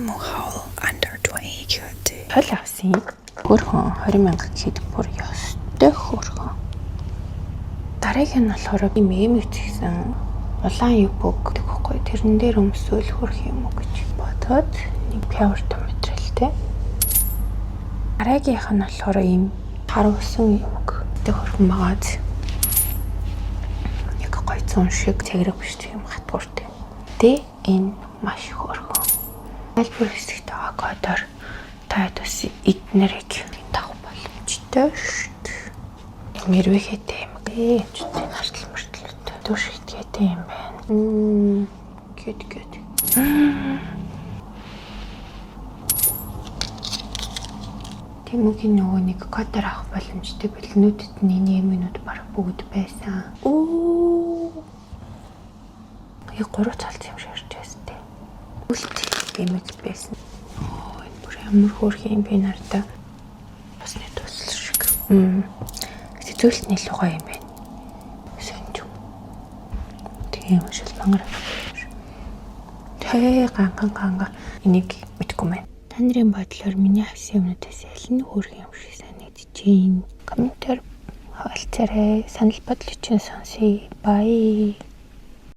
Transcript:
Temu haul under 20 гэдэг. Хол авсан. Хөөрхөн 20 мянга гэхэд бүр ёстой хөөрхөн. Дараагийн нь болохоор ийм эмэг згсэн улаан юбок гэдэг байхгүй. Тэрэн дээр өмсөөл хөрх юм уу гэж бодоод нэг pure материалтай. Дараагийнх нь болохоор ийм харуулсан юбок. Тэг хөрхөн байгаад яг гой зун шиг цагираг биш тийм хатгууртай. Тэ энэ маш хөөрхөн. Альбер хэсэгт байгаа кодоор та бас эднэрийг тавах боломжтой шүү дээ. Мэрвэхэтэй юм. Ээ ч тийм хартал мөртлөөтэй. Дүш хитгээтэй юм байна. Гэт гэт. Тэмүүгийн нөгөө нэг кодоор авах боломжтой бэлнүүдэд нь энэ юмнууд баг бүгд байсан. Оо. Яг 3 цалц юм шиг харж байсан те. Үлт гэмэг байсан. Оо энэ бүр ямар хөөрхөн юм бэ нартай. Усны тусал шиг. Гэтэ зүйлт нь илүү гоё юм байна. Сэнж. Тийм шил мангар. Тэ ганхан ганга энийг мэдгүй мэн. Та нарын бодлоор миний авсан юмнуудаас аль нь хөөрхөн юм шиг санагдчихээн. Комментээр хаваалцаарай. Санал бодлоо чинь сонсъё. Bye.